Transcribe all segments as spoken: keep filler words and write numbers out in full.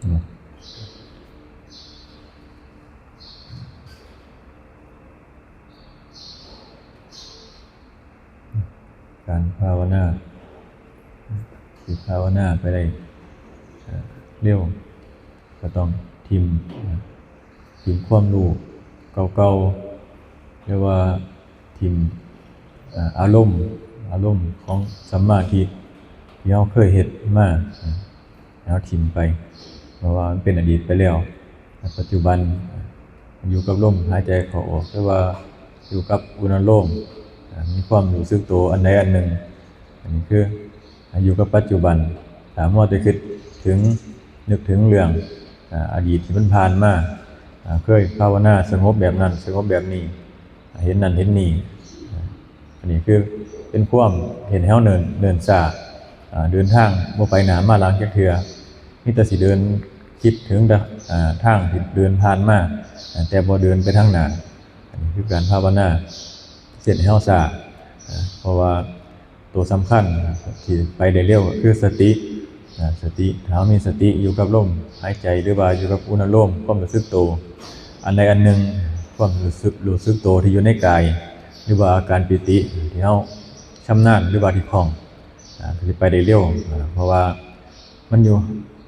การภาวนา สิภาวนาไปได้ เอ่อ เร็ว ก็ต้องถิ่ม ถิ่มความรู้เก่าๆ หรือว่าถิ่ม อ่า อารมณ์ อารมณ์ของสัมมาทิฏฐิที่เราเคยเฮ็ดมา อ่า เราถิ่มไป เพราะว่ามันเป็นอดีตไปแล้ว ปัจจุบัน อยู่กับลมหายใจเข้าออก หรือว่าอยู่กับอุณาโลม อ่า มีความรู้สึกตัวอันใดอันหนึ่ง อันนี้คือ อ่า อยู่กับปัจจุบัน ถ้ามัวแต่คิดถึง นึกถึงเรื่อง อ่า อดีตที่มันผ่านมา อ่า เคยภาวนาสงบแบบนั้น สงบแบบนี้ อ่า เห็นนั่นเห็นนี่ อ่า อันนี้คือเป็นความเห็นแห้วเนิน เนินช้า อ่า เดินทางบ่ไปหน้ามาหลังจักเทื่อ มีแต่สิเดินคิดถึงแต่ อ่า ทางที่เดินผ่านมา อ่า แต่บ่เดินไปทางหน้า อันนี้คือการภาวนา เส้นแห้วช้า อ่า เพราะว่า ตัวสำคัญที่ไปได้เร็วก็คือสติ อ่า สติ ถ้าเรามีสติอยู่กับลมหายใจ หรือว่าอยู่กับอุณาโลม ความรู้สึกตัว อันใดอันหนึ่ง ความรู้สึก รู้สึกตัวที่อยู่ในกาย หรือว่าอาการปีติที่เราชำนาญ หรือว่าที่คล่อง อ่า ก็สิไปได้เร็ว อ่า เพราะว่ามันอยู่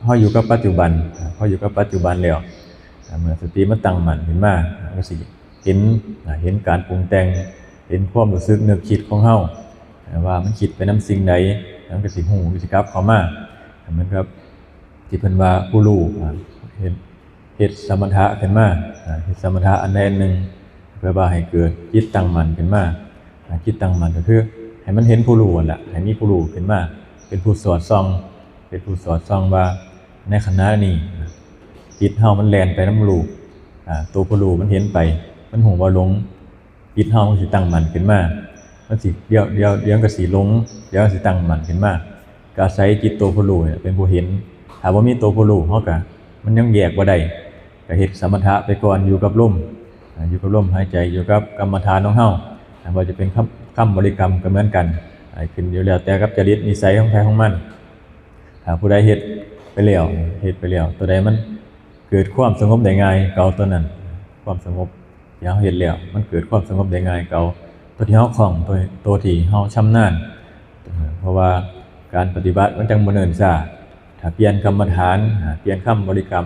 เราอยู่กับปัจจุบัน อ่า เราอยู่กับปัจจุบันแล้ว อ่า เมื่อสติมันตั้งมั่นขึ้นมา มันก็สิ เห็น อ่า เห็นการปรุงแต่ง เห็นความรู้สึกนึกคิดของเรา อ่า ว่ามันคิดไปนำสิ่งใด มันก็สิฮู้ ก็สิกลับเข้ามา เหมือนกับที่เพิ่นว่าผู้รู้ อ่า เห็น เฮ็ดสมถะขึ้นมา อ่า เฮ็ดสมถะอันใดอันหนึ่ง เพื่อว่าให้เกิดจิตตั้งมั่นขึ้นมา อ่า จิตตั้งมั่นก็คือให้มันเห็นผู้รู้นั่นแหละ ให้มีผู้รู้ขึ้นมา เป็นผู้สอดส่อง เป็นผู้สอดส่องว่าในขณะนี้ จิตเฮามันแล่นไปนำรูป อ่า ตัวผู้รู้มันเห็นไป มันฮู้ว่าหลง จิตเฮามันสิตั้งมั่นขึ้นมา มันสิ เดี๋ยว เดี๋ยว เดี๋ยวมันก็สิหลง เดี๋ยวมันสิตั้งมั่นขึ้นมา ก็อาศัยจิตตัวผู้รู้เนี่ยเป็นผู้เห็น ถ้าบ่มีตัวผู้รู้ เฮาก็ มันยังแยกบ่ได้ ก็เฮ็ดสมถะไปก่อน อยู่กับลม อ่า อยู่กับลมหายใจ อยู่กับกรรมฐานของเฮา อ่า บ่ว่าจะเป็นคำ คำบริกรรมก็เหมือนกัน อ่า ขึ้นอยู่แล้วแต่กับจริตนิสัยของไผของมัน ถ้าผู้ใดเฮ็ดไปแล้ว เฮ็ดไปแล้ว ตัวใดมันเกิดความสงบได้ง่าย ก็เอาตัวนั้น ความสงบที่เฮาเฮ็ดแล้ว มันเกิดความสงบได้ง่าย ก็เอาตัวที่เฮาคล่อง ตัว ตัวที่เฮาชำนาญ เพราะว่าการปฏิบัติมันจั่งบ่เนิ่นช้า ถ้าเปลี่ยนกรรมฐาน อ่า เปลี่ยนคำบริกรรม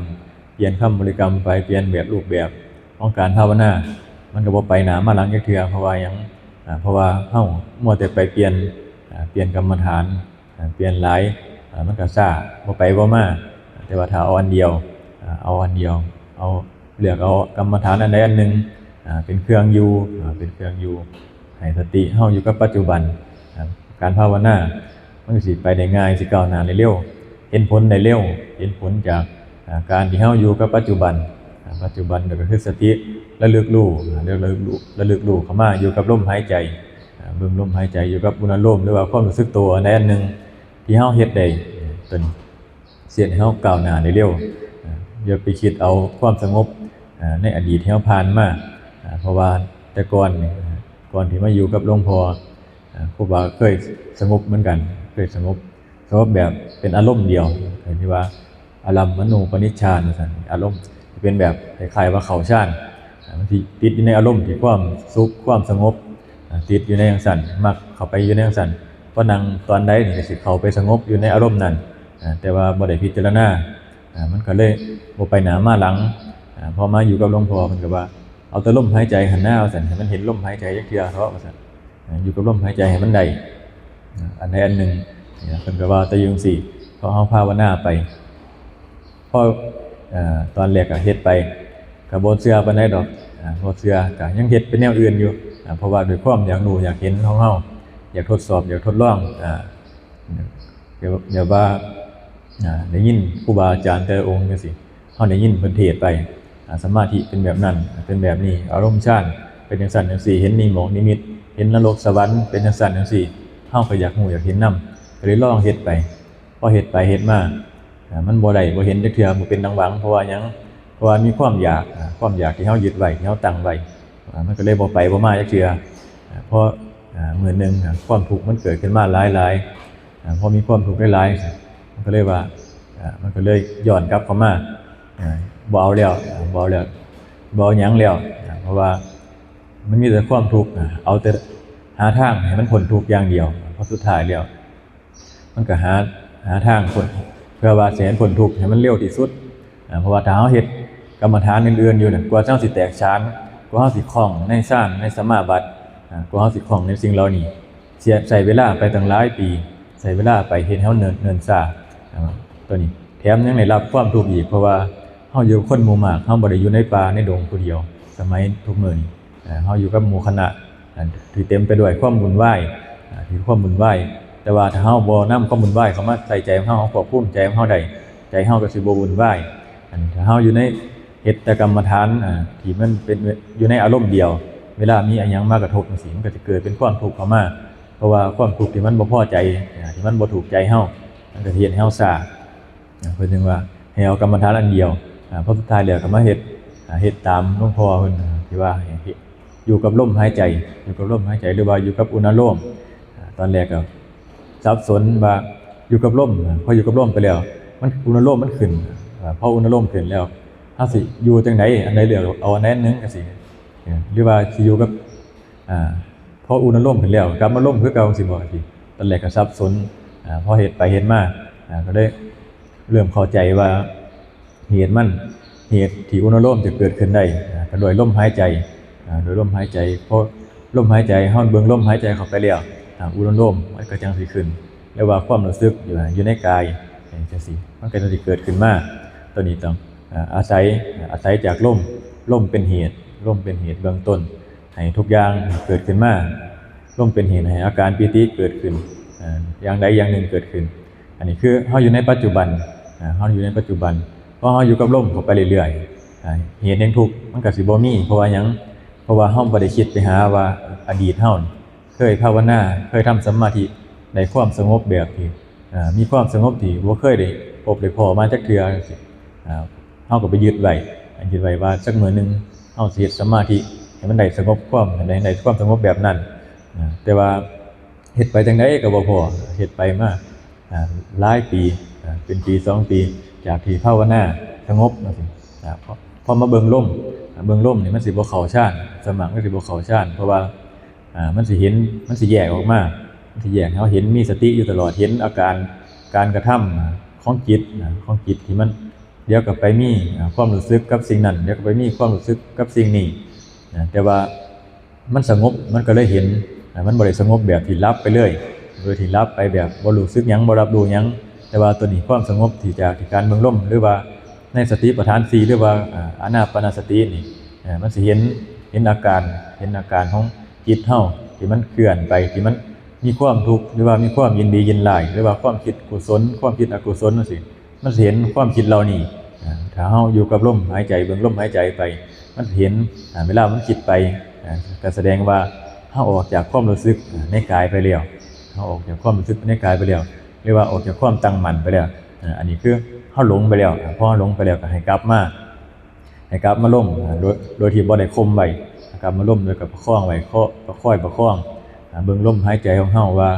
เปลี่ยนคำบริกรรมไป เปลี่ยนแบบรูปแบบของการภาวนา มันก็บ่ไปหน้ามาหลังจักเทื่อ เพราะว่าหยัง อ่า เพราะว่าเฮามัวแต่ไปเปลี่ยน อ่า เปลี่ยนกรรมฐาน อ่า เปลี่ยนหลาย อ่า มันก็ช้า บ่ไปบ่มา แต่ว่าถ้าเอาอันเดียว อ่า เอาอันเดียว เอา เลือกเอากรรมฐานอันใดอันหนึ่ง อ่า เป็นเครื่องอยู่ อ่า เป็นเครื่องอยู่ ให้สติเฮาอยู่กับปัจจุบัน อ่า การภาวนา มันก็สิไปได้ง่าย สิก้าวหน้าได้เร็ว เห็นผลได้เร็ว เห็นผลจาก อ่า การที่เฮาอยู่กับปัจจุบัน อ่า ปัจจุบันก็คือสติระลึกรู้ อ่า ระลึกรู้ ระลึกรู้เข้ามาอยู่กับลมหายใจ อ่า เบิ่งลมหายใจ อยู่กับอุณาโลม หรือว่าความรู้สึกตัวอันใดอันหนึ่งที่เฮาเฮ็ดได้ อ่า ตัวนี้ เฮ็ดให้เฮาก้าวหน้าได้เร็ว อ่า อย่าไปคิดเอาความสงบ อ่า ในอดีตที่เฮาผ่านมา อ่า เพราะว่าแต่ก่อนนี่ อ่า ก่อนที่มาอยู่กับหลวงพ่อ อ่า ครูบาเคยสงบเหมือนกัน เคยสงบ สงบแบบเป็นอารมณ์เดียว ที่ว่า อารัมมณูปนิชฌานว่าซั่น อารมณ์ที่เป็นแบบคล้ายๆว่าเข้าฌาน อ่า มันสิติดอยู่ในอารมณ์ที่ความสุข ความสงบ อ่า ติดอยู่ในจั่งซั่น มักเข้าไปอยู่ในจั่งซั่น พอนั่งตอนใดนี่ก็สิเข้าไปสงบอยู่ในอารมณ์นั้น อ่า แต่ว่าบ่ได้พิจารณา อ่า มันก็เลยบ่ไปหน้ามาหลัง อ่า พอมาอยู่กับหลวงพ่อเพิ่นก็ว่า เอาแต่ลมหายใจหั้นนะ ว่าซั่น ให้มันเห็นลมหายใจจักเทื่อเถาะ ว่าซั่น อ่า อยู่กับลมหายใจให้มันได้ อ่า อันใดอันหนึ่ง เนี่ย เพิ่นก็ว่าแต่อยู่จั่งซี้ พอเฮาภาวนาไป พอ อ่า ตอนแรกก็เฮ็ดไป ก็บ่เชื่อปานใดดอก อ่า บ่เชื่อ ก็ยังเฮ็ดเป็นแนวอื่นอยู่ อ่า เพราะว่าด้วยความอยากรู้อยากเห็นของเฮา อยากทดสอบ อยากทดลอง อ่า แบบ แบบว่า อ่า ได้ยินครูบาอาจารย์แต่ละองค์จั่งซี้ เฮาได้ยินเพิ่นเทศน์ไป อ่า สมาธิเป็นแบบนั้น เป็นแบบนี้ อารมณ์ฌานเป็นจั่งซั่นจั่งซี้ เห็นนิมงนิมิต เห็นนรกสวรรค์เป็นจั่งซั่นจั่งซี้ เฮาก็อยากรู้อยากเห็นนำ ก็เลยลองเฮ็ดไป พอเฮ็ดไปเฮ็ดมา อ่า มันบ่ได้ บ่เห็นจักเทื่อ บ่เป็นดังหวัง เพราะว่าหยัง เพราะว่ามีความอยาก อ่า ความอยากที่เฮายึดไว้ ที่เฮาตั้งไว้ อ่า มันก็เลยบ่ไปบ่มาจักเทื่อ อ่า พอ อ่า มื้อหนึ่ง อ่า ความทุกข์มันเกิดขึ้นมาหลายๆ อ่า พอมีความทุกข์หลายๆ มันก็เลยว่า อ่ามันก็เลยย้อนกลับเข้ามา อ่าบ่เอาแล้ว อ่าบ่เอาแล้ว บ่เอาหยังแล้ว อ่าเพราะว่ามันมีแต่ความทุกข์ อ่าเอาแต่หาทางให้มันพ้นทุกข์อย่างเดียว เพราะสุดท้ายแล้ว มันก็หาหาทางพ้น เพื่อว่าสิให้พ้นทุกข์ให้มันเร็วที่สุด อ่าเพราะว่าถ้าเฮาเฮ็ดกรรมฐานอื่นๆอยู่เนี่ย กว่าเฮาสิแตกฌาน กว่าเฮาสิคล่องในฌานในสมาบัติ อ่ากว่าเฮาสิคล่องในสิ่งเหล่านี้ เสีย ใช้เวลาไปตั้งหลายปี ใช้เวลาไปเฮ็ดให้เฮาเนิ่นเนิ่นช้า อ่าตัวนี้ แถมยังได้รับความทุกข์อีก เพราะว่าเฮาอยู่คนหมู่มาก เฮาบ่ได้อยู่ในป่าในดงผู้เดียว สมัยทุกมื้อนี้ อ่าเฮาอยู่กับหมู่คณะ อ่าที่เต็มไปด้วยความวุ่นวาย อ่าที่ความวุ่นวาย แต่ว่าถ้าเฮาบ่นำความวุ่นวายเข้ามาใส่ใจของเฮา เฮาควบคุมใจของเฮาได้ ใจเฮาก็สิบ่วุ่นวาย อันถ้าเฮาอยู่ในเฮ็ดแต่กรรมฐาน อ่าที่มันเป็นอยู่ในอารมณ์เดียว เวลามีอะหยังมากระทบจั่งซี้ มันก็สิเกิดเป็นความทุกข์เข้ามา เพราะว่าความทุกข์ที่มันบ่พอใจ อ่าที่มันบ่ถูกใจเฮา มันก็สิเฮ็ดให้เฮาช้า อ่าเพิ่นจึงว่าให้เอากรรมฐานอันเดียว อ่าเพราะสุดท้ายแล้วก็มาเฮ็ด อ่าเฮ็ดตามหลวงพ่อเพิ่น อ่าที่ว่าให้เฮ็ดอยู่กับลมหายใจ อยู่กับลมหายใจ หรือว่าอยู่กับอุณาโลม อ่าตอนแรกก็สับสนว่าอยู่กับลม อ่าพออยู่กับลมไปแล้ว มันอุณาโลมมันขึ้น อ่าพออุณาโลมขึ้นแล้ว เฮาสิอยู่จั่งใด อันใดเลือกเอาอันใดอันหนึ่งจั่งซี้ เออหรือว่าสิอยู่กับ อ่าพออุณาโลมขึ้นแล้ว กลับมาลมคือเก่าจั่งซี้บ่ จั่งซี้ ตอนแรกก็สับสน อ่าพอเฮ็ดไปเฮ็ดมา อ่าก็เลยเริ่มเข้าใจว่า เหตุมัน เหตุที่อุณาโลมจะเกิดขึ้นได้ อ่าก็ด้วยลมหายใจ อ่าโดยลมหายใจ เพราะลมหายใจ เฮาเบิ่งลมหายใจเข้าไปแล้ว อ่าอุณาโลมมันก็จั่งสิขึ้น หรือว่าความรู้สึกอยู่ อยู่ในกาย จั่งซี้ มันก็จั่งสิเกิดขึ้นมา ตัวนี้ต้อง อ่าอาศัย อาศัยจากลม ลมเป็นเหตุ ลมเป็นเหตุเบื้องต้น ให้ทุกอย่างเกิดขึ้นมา ลมเป็นเหตุให้อาการปีติเกิดขึ้น อ่าอย่างใดอย่างหนึ่งเกิดขึ้น อันนี้คือเฮาอยู่ในปัจจุบัน อ่าเฮาอยู่ในปัจจุบัน พอเฮาอยู่กับลมเข้าไปเรื่อยๆ อ่าเหตุแห่งทุกข์มันก็สิบ่มี เพราะว่าหยัง เพราะว่าเฮาบ่ได้คิดไปหาว่าอดีตเฮานี่เคยภาวนา เคยทำสมาธิ ได้ความสงบแบบที่ อ่ามีความสงบที่บ่เคยได้พบได้พ้อมาจักเทื่อจั่งซี้ อ่าเฮาก็ไปยึดไว้ ยึดไว้ว่าจักมื้อหนึ่งเฮาสิเฮ็ดสมาธิให้มันได้สงบความ ให้ได้ ให้ได้ความสงบแบบนั้น อ่าแต่ว่าเฮ็ดไปจั่งใดก็บ่พ้อ เฮ็ดไปมา อ่าหลายปี อ่าเป็นปีสองปี จากที่ภาวนาสงบจั่งซี้ อ่าพอ พอมาเบิ่งลม อ่าเบิ่งลมนี่มันสิบ่เข้าฌาน ส่วนมากมันสิบ่เข้าฌาน เพราะว่า อ่ามันสิเห็น มันสิแยกออกมา มันสิแยกให้เฮาเห็น มีสติอยู่ตลอด เห็นอาการ การกระทำของจิต อ่าของจิตที่มัน เดี๋ยวก็ไปมี อ่าความรู้สึกกับสิ่งนั้น เดี๋ยวก็ไปมีความรู้สึกกับสิ่งนี้ อ่าแต่ว่ามันสงบ มันก็เลยเห็น อ่ามันบ่ได้สงบแบบที่หลับไปเลย โดยที่หลับไปแบบบ่รู้สึกหยัง บ่รับรู้หยัง แต่ว่าตัวนี้ความสงบที่จากที่การเบิ่งลม หรือว่าในสติปัฏฐานสี่ หรือว่า อ่าอานาปานสตินี่ อ่ามันสิเห็น เห็นอาการ เห็นอาการของจิตเฮาที่มันเคลื่อนไป ที่มันมีความทุกข์ หรือว่ามีความยินดียินร้าย หรือว่าความคิดกุศล ความคิดอกุศลจั่งซี้ มันสิเห็นความคิดเหล่านี้ อ่าถ้าเฮาอยู่กับลมหายใจ เบิ่งลมหายใจไป มันสิเห็น อ่าเวลามันคิดไป อ่าก็แสดงว่าเฮาออกจากความรู้สึก อ่าในกายไปแล้ว เฮาออกจากความรู้สึกในกายไปแล้ว หรือว่าออกจากความตั้งมั่นไปแล้ว อ่าอันนี้คือเฮาหลงไปแล้ว อ่าพอเฮาหลงไปแล้วก็ให้กลับมา ให้กลับมาลม อ่าโดย โดยที่บ่ได้ข่มไว้ กลับมาลมโดยกับประคองไว้ เคาะ ประคอยประคอง อ่าเบิ่งลมหายใจของเฮาว่า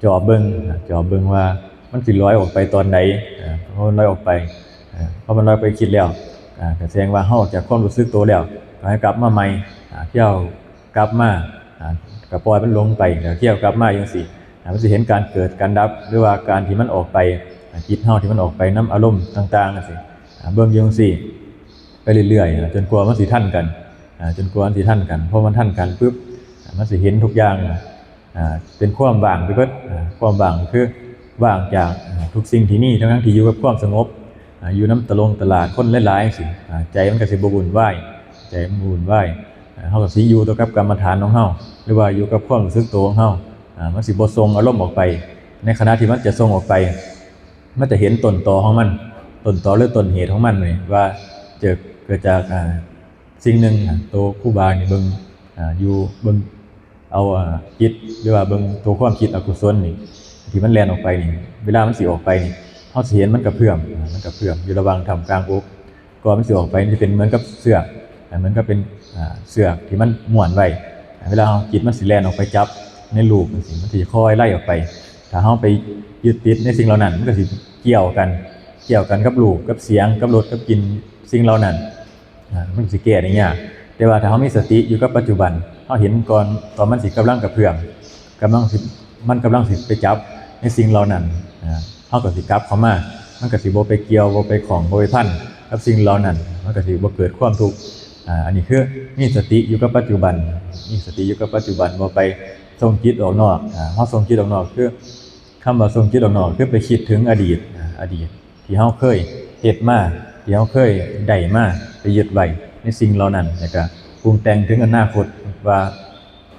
จ่อเบิ่ง อ่าจ่อเบิ่งว่ามันสิลอยออกไปตอนใด อ่าพอมันลอยออกไป อ่าพอมันลอยไปคิดแล้ว อ่าก็แสดงว่าเฮาออกจากความรู้สึกตัวแล้ว ก็ให้กลับมาใหม่ อ่าเที่ยวกลับมา อ่าก็ปล่อยมันลงไป แล้วเที่ยวกลับมาจั่งซี้ อ่ามันสิเห็นการเกิดการดับ หรือว่าการที่มันออกไป อ่าจิตเฮาที่มันออกไปนำอารมณ์ต่างๆจั่งซี้ อ่าเบิ่งอยู่จั่งซี้ ไปเรื่อยๆ อ่าจนกว่ามันสิทันกัน อ่าจนกว่ามันสิทันกัน พอมันทันกันปุ๊บ อ่ามันสิเห็นทุกอย่าง อ่าเป็นความว่างไปเบิด อ่าความว่างก็คือว่างจาก อ่าทุกสิ่งที่มี ทั้งๆที่อยู่กับความสงบ อ่าอยู่นำตะลงตลาดคนหลายๆจั่งซี้ อ่าใจมันก็สิบ่วุ่นวาย ใจมันบ่วุ่นวาย อ่าเฮาก็สิอยู่แต่กับกรรมฐานของเฮา หรือว่าอยู่กับความรู้สึกตัวของเฮา อ่ามันสิบ่ส่งอารมณ์ออกไป ในขณะที่มันจะส่งออกไป มันจะเห็นต้นตอของมัน ต้นตอหรือต้นเหตุของมันนี่ว่าเกิด เกิดจาก อ่าสิ่งหนึ่ง อ่าตัวครูบานี่เบิ่ง อ่าอยู่เบิ่งเอา อ่าจิต หรือว่าเบิ่งตัวความคิดอกุศลนี่ ที่มันแล่นออกไปนี่ เวลามันสิออกไปนี่ เฮาสิเห็นมันกระเพื่อม อ่ามันกระเพื่อมอยู่ระหว่างท่ามกลางอก ก่อนมันสิออกไปมันจะเป็นเหมือนกับเสือก อ่าเหมือนกับเป็น อ่าเสือกที่มันม้วนไว้ อ่าเวลาเฮาจิตมันสิแล่นออกไปจับในรูปจั่งซี้ มันสิค่อยไล่ออกไป ถ้าเฮาไปยึดติดในสิ่งเหล่านั้น มันก็สิเกี่ยวกัน เกี่ยวกันกับรูปกับเสียงกับรสกับกลิ่นสิ่งเหล่านั้น อ่ามันสิแก้ได้ยาก แต่ว่าถ้าเฮามีสติอยู่กับปัจจุบัน เฮาเห็นก่อนตอนมันสิกำลังกระเพื่อม กำลังสิมันกำลังสิไปจับในสิ่งเหล่านั้น อ่าเฮาก็สิกลับเข้ามา มันก็สิบ่ไปเกี่ยวบ่ไปข้องบ่ไปพันกับสิ่งเหล่านั้น มันก็สิบ่เกิดความทุกข์ อ่าอันนี้คือมีสติอยู่กับปัจจุบัน มีสติอยู่กับปัจจุบัน บ่ไปส่งจิตออกนอก อ่าเฮาส่งจิตออกนอกคือ คำว่าส่งจิตออกนอกคือไปคิดถึงอดีต อ่าอดีตที่เฮาเคยเฮ็ดมา ที่เฮาเคยได้มา ไปยึดไว้ในสิ่งเหล่านั้น แล้วก็ปรุงแต่งถึงอนาคตว่า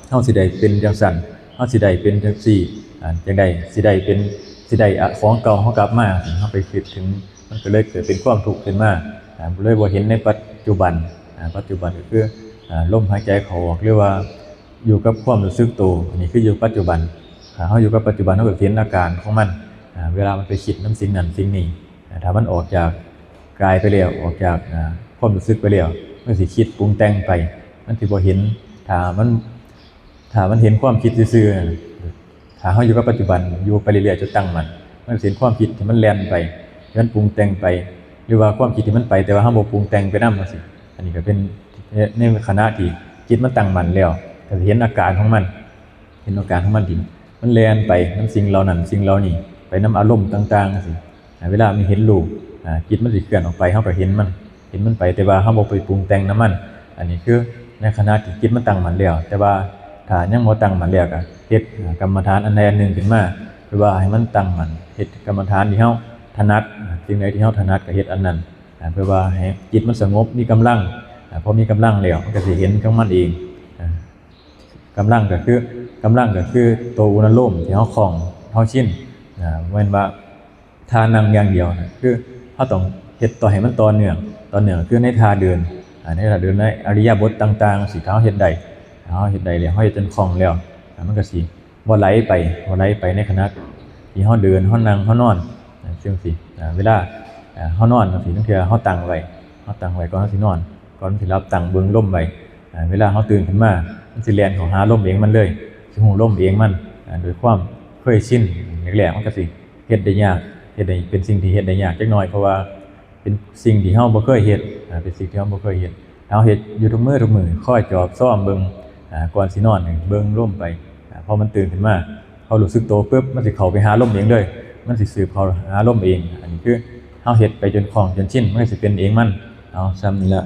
เฮาสิได้เป็นจังซั่น เฮาสิได้เป็นจังซี่ อ่าจังใด๋สิได้เป็น สิได้อะของเก่าเฮากลับมา เฮาไปคิดถึง มันก็เลยเกิดเป็นความทุกข์ขึ้นมา อ่าเลยบ่เห็นในปัจจุบัน อ่าปัจจุบันก็คือ อ่าลมหายใจเข้าออก หรือว่าอยู่กับความรู้สึกตัว อันนี้คืออยู่ปัจจุบัน อ่าเฮาอยู่กับปัจจุบัน เฮาก็เห็นอาการของมัน อ่าเวลามันไปคิดนำสิ่งนั้นสิ่งนี้ อ่าถ้ามันออกจากกายไปแล้ว ออกจาก อ่าความรู้สึกไปแล้ว มันสิคิดปรุงแต่งไป มันสิบ่เห็น ถ้ามัน ถ้ามันเห็นความคิดซื่อๆ ถ้าเฮาอยู่กับปัจจุบัน อยู่ไปเรื่อยๆ จนตั้งมั่น มันสิเห็นความคิดที่มันแล่นไป ที่มันปรุงแต่งไป หรือว่าความคิดที่มันไป แต่ว่าเฮาบ่ปรุงแต่งไปนำจังซี้ อันนี้ก็เป็นในขณะที่จิตมันตั้งมั่นแล้ว ก็สิเห็นอาการของมัน เห็นอาการของมันที่มันแล่นไปนำสิ่งเหล่านั้นสิ่งเหล่านี้ ไปนำอารมณ์ต่างๆ จังซี้ อ่าเวลามันเห็นรูป อ่าจิตมันสิเคลื่อนออกไป เฮาก็เห็นมัน เห็นมันไป แต่ว่าเฮาบ่ไปปรุงแต่งนำมัน อันนี้คือในขณะที่จิตมันตั้งมั่นแล้ว แต่ว่าถ้ายังบ่ตั้งมั่นแล้วก็เฮ็ด อ่า กรรมฐานอันใดอันหนึ่งขึ้นมา เพื่อว่าให้มันตั้งมั่น เฮ็ดกรรมฐานที่เฮาถนัด อ่า สิ่งใดที่เฮาถนัดก็เฮ็ดอันนั้น อ่า เพื่อว่าให้จิตมันสงบ มีกำลัง อ่า พอมีกำลังแล้ว มันก็สิเห็นของมันเอง อ่า กำลังก็คือ กำลังก็คือตัวอุณาโลมที่เฮาคล่อง เฮาชิน อ่า แม่นว่า ท่านั่งอย่างเดียวนะ คือเฮาต้องเฮ็ดต่อให้มันต่อเนื่อง ต่อเนื่องคือในท่าเดิน อ่า ในท่าเดิน ในอิริยาบถต่างๆ สิ ถ้าเฮาเฮ็ดได้ ถ้าเฮาเฮ็ดได้แล้ว เฮาเฮ็ดจนคล่องแล้ว อ่า มันก็สิบ่ไหลไป บ่ไหลไปในขณะที่เฮาเดิน เฮานั่ง เฮานอน อ่า จังซี้ อ่า เวลา อ่า เฮานอนจังซี้ ลางเทื่อเฮาตั้งไว้ เฮาตั้งไว้ก่อนเฮาสินอน ก่อนสิหลับตั้งเบิ่งลมไว้ อ่า เวลาเฮาตื่นขึ้นมา มันสิแล่นเข้าหาลมเองมันเลย สิฮู้ลมเองมัน อ่า โดยความเคยชิน แรกๆ มันก็สิเฮ็ดได้ยาก เฮ็ดได้ เป็นสิ่งที่เฮ็ดได้ยากจักหน่อย เพราะว่าเป็นสิ่งที่เฮาบ่เคยเฮ็ด อ่า เป็นสิ่งที่เฮาบ่เคยเฮ็ด เฮาเฮ็ดอยู่ทุกมื้อทุกมื้อ คอยจอบซอมเบิ่ง อ่า ก่อนสินอนนี่ เบิ่งลมไป อ่า พอมันตื่นขึ้นมา เฮารู้สึกตัวปุ๊บ มันสิเข้าไปหาลมเองเลย มันสิสืบเข้าหาลมเอง อันนี้คือเฮาเฮ็ดไปจนคล่องจนชิน มันก็สิเป็นเองมัน เอา ส่ำนี้ละ